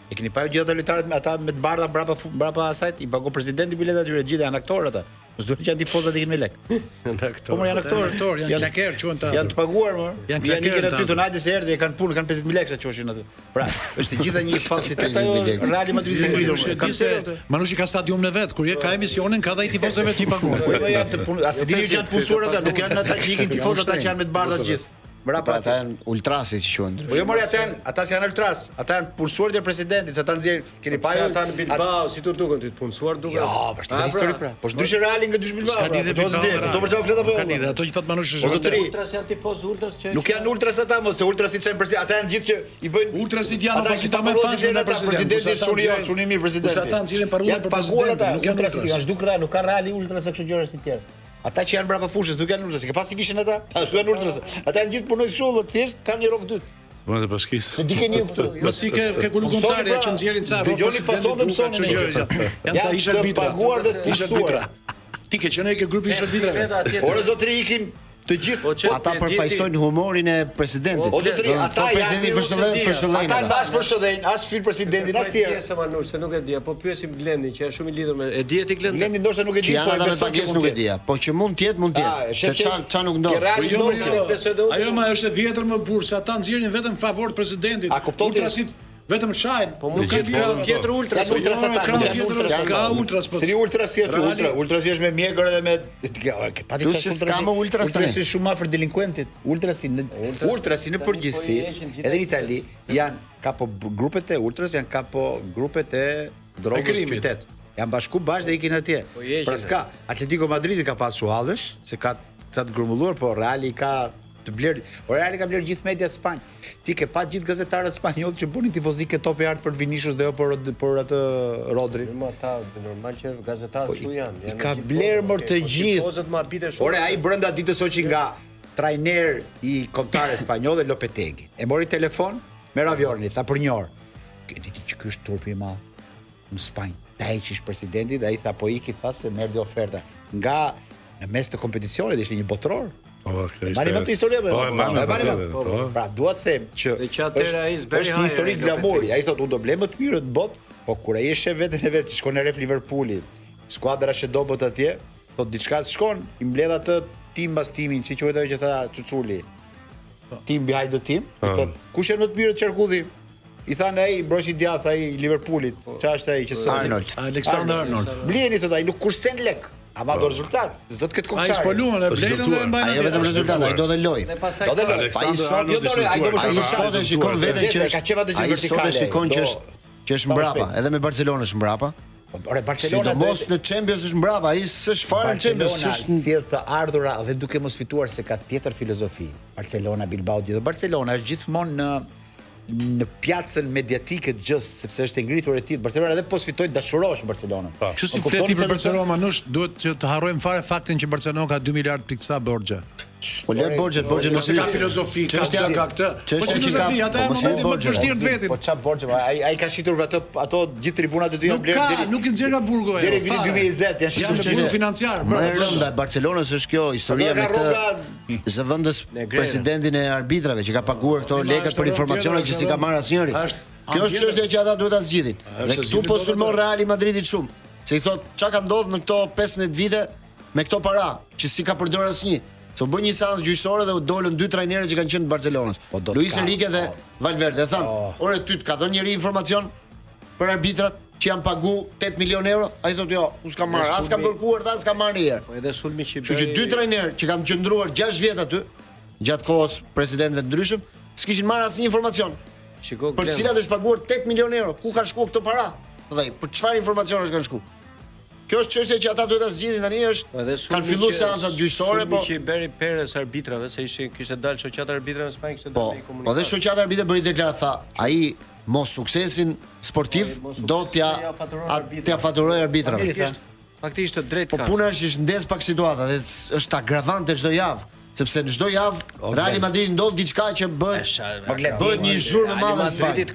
E keni pa ju gjithë ata lojtarët me ata me të bardha mbrapa mbrapa asaj, i pagon presidenti biletat atyre, të gjithë janë aktorë ata. Mos duhet që janë tifozët ikin me lek. Janë aktorë. Po janë aktorë, aktorë, janë klaker, quhen ta. Janë të paguar më. Janë klaker. Janë aty të najtë se erdhi, kanë punë, kanë 50000 lekë sa qoshin aty. Pra, është e gjitha një falsitet ajo Reali Madrid i ngritur. Kam se Manushi ka stadiumin e vet, kur je ka emisionin, ka dhe ai tifozët e vet që i paguan. Po jo, janë të punë, a se dini që janë të punësuar ata, nuk janë ata që ikin tifozët ata që janë me të bardha të gjithë. Mbrapa pra, ata janë ultrasi që quhen ndryshe. Po jo more ata janë, ata janë ultras, ata janë punësuar të presidentit, se ata nxjerrin, keni pa ju ata në Bilbao, si t'u duken ty të punësuar duken. Jo, po është pra, histori pra. Po ndryshe Reali nga dysh Bilbao. Pra, po s'di, po për çfarë flet apo jo? Ka lidhje, ato që thotë Manushi është. Zotëri, ultras janë tifoz ultras që Nuk janë ultras ata, mos se ultrasit çajnë president, ata janë gjithë që i bëjnë Ultrasit janë opozita më fansa ndaj presidentit. Presidenti çuni jo, çuni mirë presidenti. Kurse ata nxjerrin parulla për presidentin, nuk janë ultras. Janë zhdukur, nuk ka Reali ultras e kështu gjëra si tjerë. Ata që janë mbrapa fushës nuk janë ultras, ke pas si vishen ata? Ashtu janë ultras. Ata janë gjithë punojnë shullët, thjesht kanë një rrogë dytë. Punojnë të bashkisë. Se di keni ju këtu. Jo si ke ke kulu kombëtarja pra, që nxjerrin ca rrogë. Dëgjoni pason dhe mësoni. Janë ca ish arbitra. Të paguar dhe të punësuar. Ti ke qenë ke grupi ish arbitrave. Ore zotëri ikin Të gjithë po, ata përfaqësojnë humorin e presidentit. O zotëri, ata janë presidenti fërshëllejnë, fërshëllejnë. Ata as fërshëllejnë, as fyjnë presidentin, as tjerë. Pjesë Manush, se nuk e di, po pyesim Glendin që është shumë i lidhur me. E di ti Glendin? Glendi ndoshta nuk e di, po e besoj që nuk e di. Po që mund të jetë, mund të jetë. Se ça ça nuk ndodh. Po jo, jo, ajo më është e vjetër më burrë, se ata nxjerrin vetëm favor të presidentit. A kupton ti? Vetëm shajn, po nuk ka lidhje tjetër ultra, po ultra sa ta ultra, ka ultras po. Si ultra si aty ultra, ultra si është me mjekër edhe me ke pati çfarë ultra. S'ka më ultra ultra si shumë afër delinkuentit, ultra si në ultra si në po përgjithësi, edhe në Itali janë ka po grupet e ultras janë ka po grupet e drogës qytet. Janë bashku bashkë dhe ikin atje. Po pra s'ka, Atletico Madridi ka pas shuallesh, se ka ca të grumbulluar, po Reali ka të blerë. O Reali ka blerë gjithë mediat Spanjë. Ti ke pa gjithë gazetarët spanjollë që bënin tifozllëk topi i artë për Vinicius dhe jo për për atë Rodri. Jo, ata normal që gazetarët po, kështu janë. Janë ka blerë mor të po gjithë. Tifozët më habite shumë. Ore ai brenda ditës hoqi nga trajner i kombëtares spanjolle Lopetegui. E mori telefon me avionin, tha për një orë. E di ti që ky është turpi i madh në Spanjë. Ta heqësh presidentin dhe ai tha po iki tha se më erdhi oferta nga në mes të kompeticionit ishte një botëror. Po, po, kjo ishte. Mani më të historia po. Po, mani po, po, po. Pra, dua të them që është është një histori glamuri. Ai thotë unë do blej më të mirët në botë, po kur ai e sheh veten e vet që shkon në ref Liverpooli, skuadra që dobët atje, thotë diçka shkon, i mbledh atë team mbas timin, si quhet ajo që tha Cuculi. Po. Team behind the team, i ah. thotë kush janë më të mirët qarkulli? I thanë ai mbrojtësi i djathtë ai i Liverpoolit, po. çfarë është ai që sot? Arnold. Alexander Arnold. Blieni thotë ai nuk kursen lek. Ama do rezultat, s'do të ketë kokçare. Ai s'po luan, e blejnë dhe e mbajnë. Ai jo vetëm rezultat, ai do të lojë. Do të lojë. Ai sot jo do ai do më shumë rezultat. Sot e shikon veten që ka qenë atë gjë vertikale. Ai sot e shikon që është që është mbrapa, edhe me Barcelonën është mbrapa. Po, ore Barcelona sidomos në Champions është mbrapa, ai s'është fare në Champions, s'është sjell të ardhura dhe duke mos fituar se ka tjetër filozofi. Barcelona, Bilbao, gjithë Barcelona është gjithmonë në në pjacën mediatike të gjësë, sepse është e ngritur e tillë. Barcelona edhe po s'fitoi dashurohesh me Barcelonën. Po. Kështu si flet ti për Barcelonën, Manush, duhet që të harrojmë fare faktin që Barcelona ka 2 miliard pikë ca borxhe. Po lër borxhet, borxhet mos ka filozofi, ka këtë, ka këtë. Po filozofi, ata janë momentin më të vështirë të vetin. Po ça borxhe, po, ai ai ka shitur ato ato gjithë tribunat e dyja blerë deri. Nuk i nxjerr nga burgu ajo. Deri vitin 2020 janë shitur në burg financiar. Më e rënda e Barcelonës është kjo historia me këtë zëvendës presidentin e arbitrave që ka paguar këto lekët për informacione që s'i ka marrë asnjëri. Kjo është çështja që ata duhet ta zgjidhin. Dhe këtu po sulmon Reali i Madridit shumë, se i thotë çka ka ndodhur në këto 15 vite me këto para që s'i ka përdorur asnjë. Se u bë një seancë gjyqësore dhe u dolën dy trajnerë që kanë qenë të Barcelonës. Po Luis Enrique dhe po. Valverde thanë, oh. "Ore ty të ka dhënë njeri informacion për arbitrat që janë pagu 8 milion euro, ai thotë jo, unë s'kam marrë, as kam kërkuar dhe as kam marrë ndonjëherë. Po edhe sulmi që bëri. Kështu që dy trajnerë që kanë qëndruar 6 vjet aty, gjatë kohës presidentëve të ndryshëm, s'kishin marrë asnjë informacion. Shiko, për cilat është paguar 8 milion euro, ku kanë shkuar këto para? Thotë ai, për çfarë informacionesh kanë shkuar? Kjo është çështja që ata duhet ta zgjidhin tani është po edhe kanë filluar seancat gjyqësore po që i bëri Perez arbitrave se ishte kishte dalë shoqata e arbitrave në Spanjë kishte po, dalë një komunikatë. Po dhe shoqata e arbitrave bëri deklaratë tha, ai mos suksesin sportiv po, do t'ia t'ia faturojë arbitrave. Faktikisht të drejtë po ka. Po puna është që ndez pak situata dhe është agravante çdo javë, sepse në çdo javë Real Madrid ndodh diçka që bëhet bëhet një zhurmë e madhe në Spanjë.